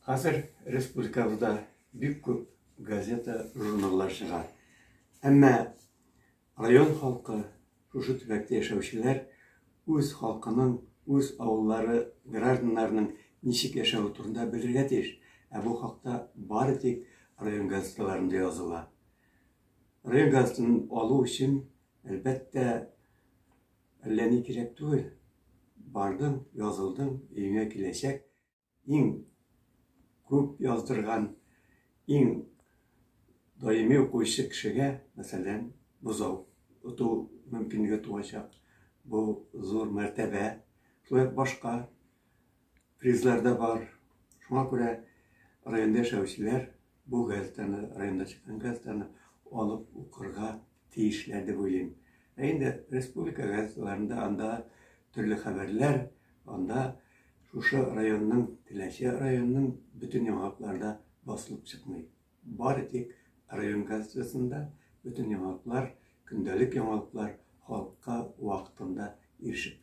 Хәзер республикабызда бик күп газета, журналлар чыга. Әмма район халкы, шушы төбәктә яшәүчеләр үз халкының, үз авыллары гражданнарының ничек яшәве турында белергә тиеш. Ә бу хакта бары тик район газеталарында языла. Район газетын алу өчен, әлбәттә, әллә ни кирәк түгел. Бардың, язылдың, өеңә киләчәк. Иң күп яздырган, иң даими укучы кешегә, мәсәлән, бозау оту мөмкинлеге туачак. Бу зур мәртәбә. Шулай ук башка призлар да бар. Шуңа күрә районда яшәүчеләр бу газетаны, районда чыккан газетаны алып укырга тиешләр дип уйлыйм. Ә инде республика газеталарында анда төрле хәбәрләр, анда шушы районның, Теләче районының бөтен яңалыклары да басылып чыкмый. Бары тик район газетасында бөтен яңалыклар, көндәлек яңалыклар халыкка вакытында ирешеп тора.